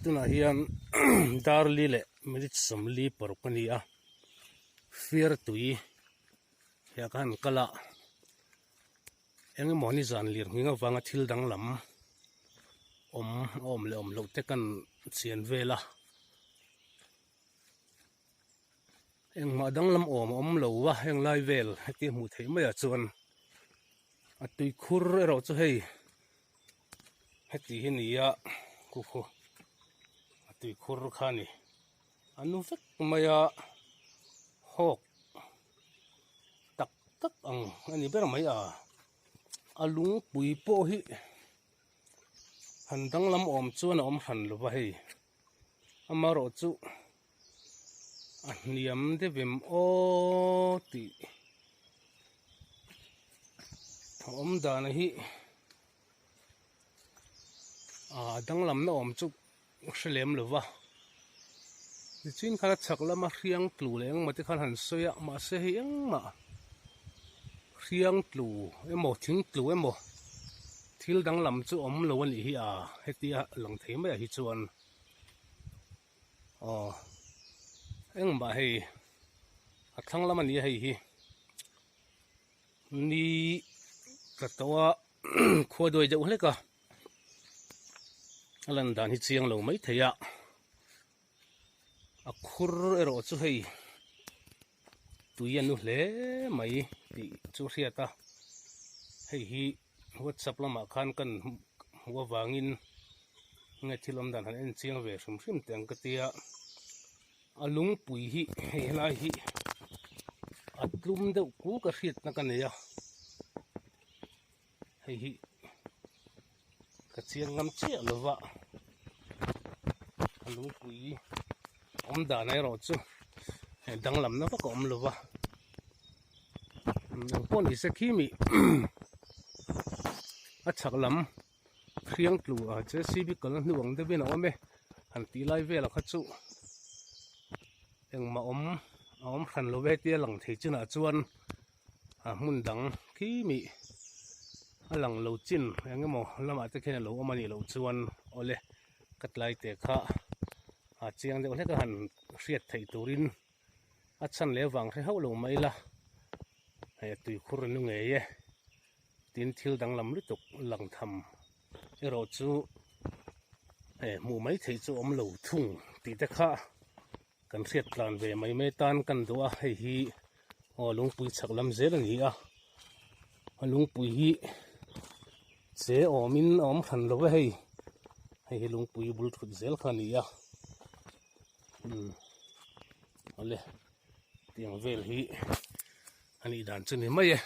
Tunah hian darli leh minute 46 a ni a, fiar tui hiah khan kal a eng emaw ni zan lir nghing avanga thil danglam awm a awm leh awm loh te kan chian vel a, engmah danglam awm a awm lo a heng lai vel heti hmuh theih maiah chuan a tuikhur erawh chu hei. Heti hi ni a khu khu a tuikhur kha a ni a nu vek mai a hawk tak tak ang a ni ber mai a a lungpui pawh hi han danglam awm chuan a awm hran lo va hei amaherawhchu a hniam deuh em aw tih a awm dan hi ah danglamna awm chu hre lem lo va nichin khan a chhak lama hriang tlu leh engemaw te khan han sawi a mahse hei engmah hriang tlu emaw thing tlu emaw thil danglam chu awm lo a nih hi a hetia lang thei maiah hi chuan aw engmah hei a thlang lam a ni a hei hi. Ni tla tawh a khua duai deuh hlek a a lan dan hi chiang lo mai thei a a khur erawh chu hei tui a nu hle mai tih chu hriat a hei hi whatsapp lamah khan kan hmuh avangin nge thil awm dan han en chiang ve hrim hrim teh ang ka tia. A lungpui hi hei helai hi a tlum deuh kuk a hriatna ka nei a hei hi ka chiang ngam chiah lo va a lungpui awm dan erawh chu hei danglamna vak a awm lo va engpawh ni se khi mi a chhak lam. Hriang tlu a JCB kalna hnu ang deuhin a awm e han tih lai velah kha chu engmah awm a awm hran lo ve tia lang thei chinah chuan a hmun dang khi mi a lang lo chin eng emaw lamah te khian a lo awm a nih loh chuan awle ka tlai te kha a chiang deuh hlek a han hriat theih turin a chhan leh vang hre hauh lo mai ila hei a tuikhur a nu ngei e. Tin thil danglam lutuk lang tham erawh chu eh hmuh mai theih chu awm lo thung tih te kha kan hriat tlan ve mai mai tan kan duh a hei hi aw lungpui chhak lam zel a ni a a lungpui hi che awmin a awm hran lo e hei hei hi lungpui bul thut zel kha a ni a umm awle tiang vel hi a nih dan chu ni mai e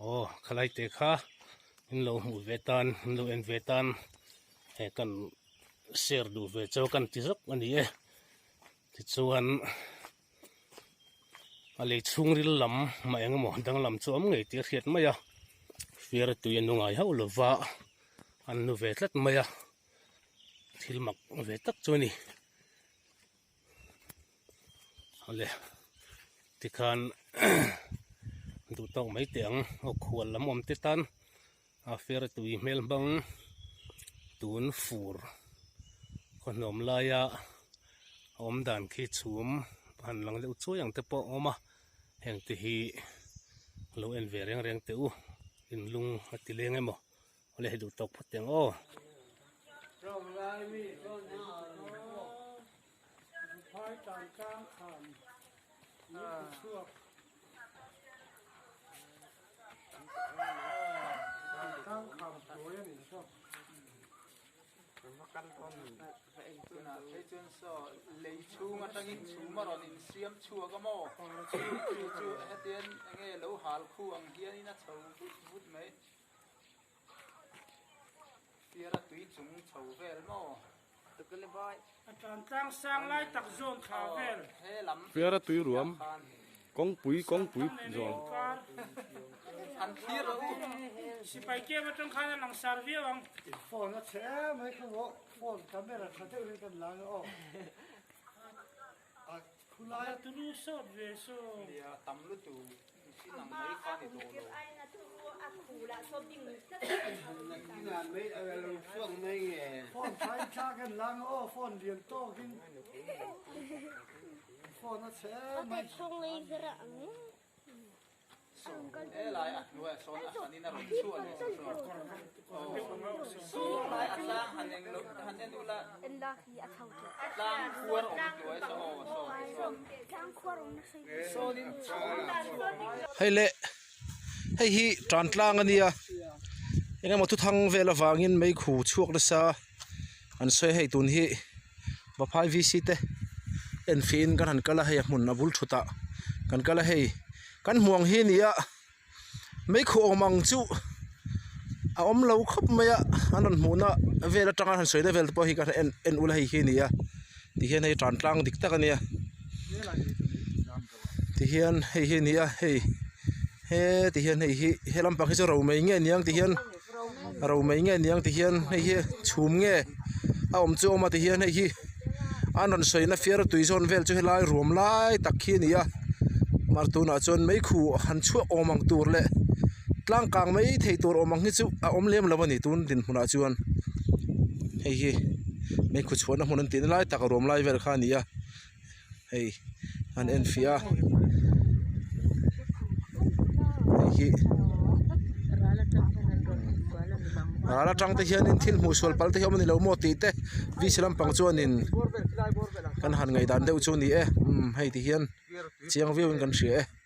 aw khalai te kha in lo hmuh ve tan in lo en ve tan he kan share duh ve chu kan ti zawk a ni e tichuan a lei chhungril lam mah eng emaw danglam chu awm ngei tih a hriat mai a fiara tui a nu ngai hauh lova an nu ve tlat mai a thil mak ve tak chu a ni. Awle tikhan duh tawk mai teh ang aw khual lam awm te tan a fer tui hmel hmang tun fur khaw hnawm laia a awm dan khi chhum han lang deuh chuai ang te pawh a awm a heng te hi lo en ve reng reng teh u inlung a ti leng emaw. Awle hei duh tawk phawt teh ang aw. Fiara tui chung chho vel maw? A tan tlang sang lai tak zawn thla vel. Fiara tui ruam kawngpui kawngpui zawn. An thlir rawh u. Sipai kem atang khan a lang sar viau ang. Phone a chhe em mai kha maw phone camera tha deuh hi kan la nge aw. A khulai a turu sawt ve saw. Nia tam lutuk mihring ang mai kha ni tawh lo. Phone thain thla kan la ang aw phone lian tawkin phone a chhe mai. Hei le hei hi tan tlang a nia eng emaw thuthang vel avangin meikhu chhuak nasa an sawi a hei tun hi Vaphai VC te enfiahin kan han kal a hei a hmun a bul thut ah kan kal a hei kan hmuh ang hi a ni a meikhu awm ang chu a awm lo khawp mai a an rawn hmuhna vel atanga han sawina vel te pawh hi ka en en ula hei hi a ni a tihian hei tan tlang dik tak a nia tihian hei hi a ni a hei he tihian hei hi he lampang hi chu romei nge niang tihian romei nge niang tihian hei hi chhum nge a awm chu a awm a tihian hei hi an rawn sawina fiara tui zawn vel chu helai ruam lai tak hi a ni a mar tunah chuan meikhu han chhuak awm ang tur leh tlang kang mai thei tur awm ang hi chu a awm lem lo a ni tun dinhmunah chuan hei hi meikhu chhuahna hmun an tihna lai tak ruam lai vel kha a ni a. hei an en fiah a hei hi ral atang te hianin thil hmuh sual palh te hi a awm a ni lo maw tih te vc lampang chuanin kan han ngaihdan deuh chu a ni e umm hei ti hian chiang viauin kan hria e.